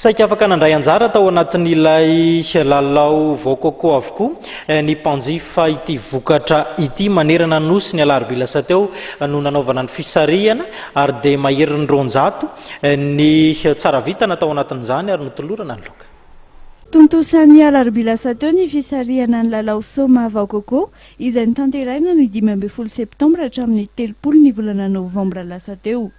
Saika afaka nandray anjara tao anatin'ilay lalao Vococo avokoa ny mpanjifa ity vokatra ity manerana ny Nosy. Ny alarobia lasa teo no nanaovana ny fisarihana ary dia maherin'ny 200 ny tsara vintana tao anatin'izany ary notolorana ny loka. Tontosa ny alarobia lasa teo ny fisarihana ny lalao Soma Vaococo izay notanterahina ny 15 septambra hatramin'ny 30 ny volana novambra lasa teo.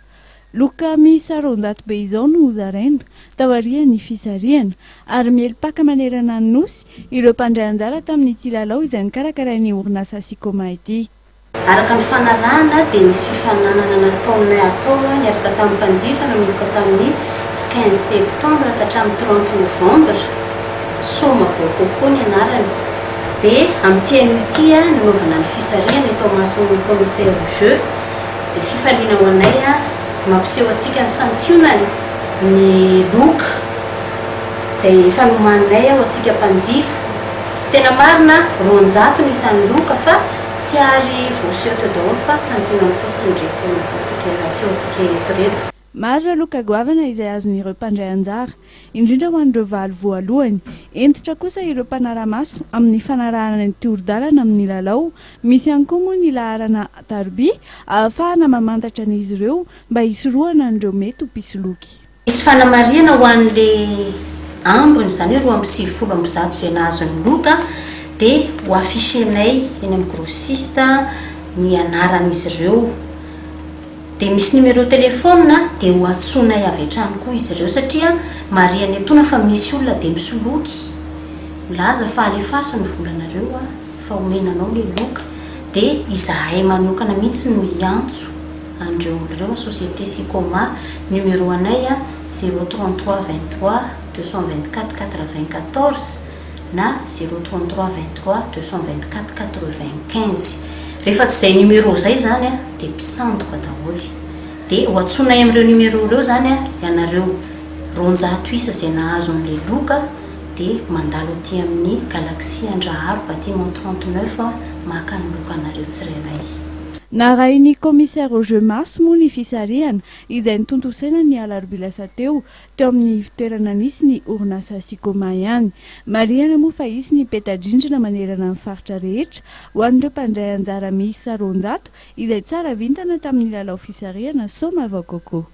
Loka miisa 200 be izao no hozaraina taorian'ny fisarihana ary mieli-paka manerana ny Nosy ireo mpandray anjara tamin'ity lalao izay nokarakarain'ny orinasa Sicoma ity. Araka ny fanarahana dia nisy fifaninanana nataonay atao niaraka tamin'ny mpanjifa nanomboka tamin'ny 15 septembre ka hatramin'ny 30 novembre, Soma vao coco ny anarany. Dia amin'ity anio ity nanaovana ny fisarihana eto imason'ny commissaire au jeu. Dia fifaliana ho anay mampiseho antsika ny santionany ny loka izay efa nomaninay ho antsika mpanjifa. Tena marina 200 no isan'ny loka fa tsy ary voaseho teo daholo fa santionany fotsiny ireto nataontsika asehontsika eto ireto. Maro ireo loka goavana izay azon'ireo mpandray anjara, indrindra ho an'ireo valo voalohany. Hentitra kosa ireo mpanara-maso amin'ny fanarahana ny toro-dalana amin'ny lalao. Misy ihany koa moa ny laharana taroby ahafahana mamantatra an'izy ireo mba hisorohana an'ireo mety ho mpisoloky. Misy fanamarihana ho an'ilay ambiny, izany hoe 192 izay nahazo ny loka dia ho afficher-nay eny amin'ny grossiste ny anaran'izy ireo. Dia misy numéro téléphone dia ho antsoinay avy hatrany koa izy ireo satria marihana etoana fa misy olona dia misoloky milaza fa alefaso ny volanareo fa omena anao ilay loka dia izahay manokana mihitsy no hiantso an'ireo olona ireo, société Sicoma, numéro anay 033 23 224 94 na 033 23 224 95. Rehefa tsy izay numéro izay izany dia mpisandoka daholo. Dia ho antsoinay amin'ireo numéro ireo izany ianareo 200 isa izay nahazo an'ilay loka dia mandalo aty amin'ny Galaxy Andraharo bâtiment 39 maka ny lokanareo tsirairay. Narahin'ny commissaire au jeu maso moa ny fisarihana izay notontosaina ny alarobia lasa teo teo amin'ny ivon-toerana nisy ny orinasa Sicoma ihany. Marihana moa fa hisy ny peta-drindrina manerana ny faritra rehetra ho an'ireo mpandray anjara miisa 200 izay tsara vintana tamin'ny lalao fisarihana Soma Vaococo.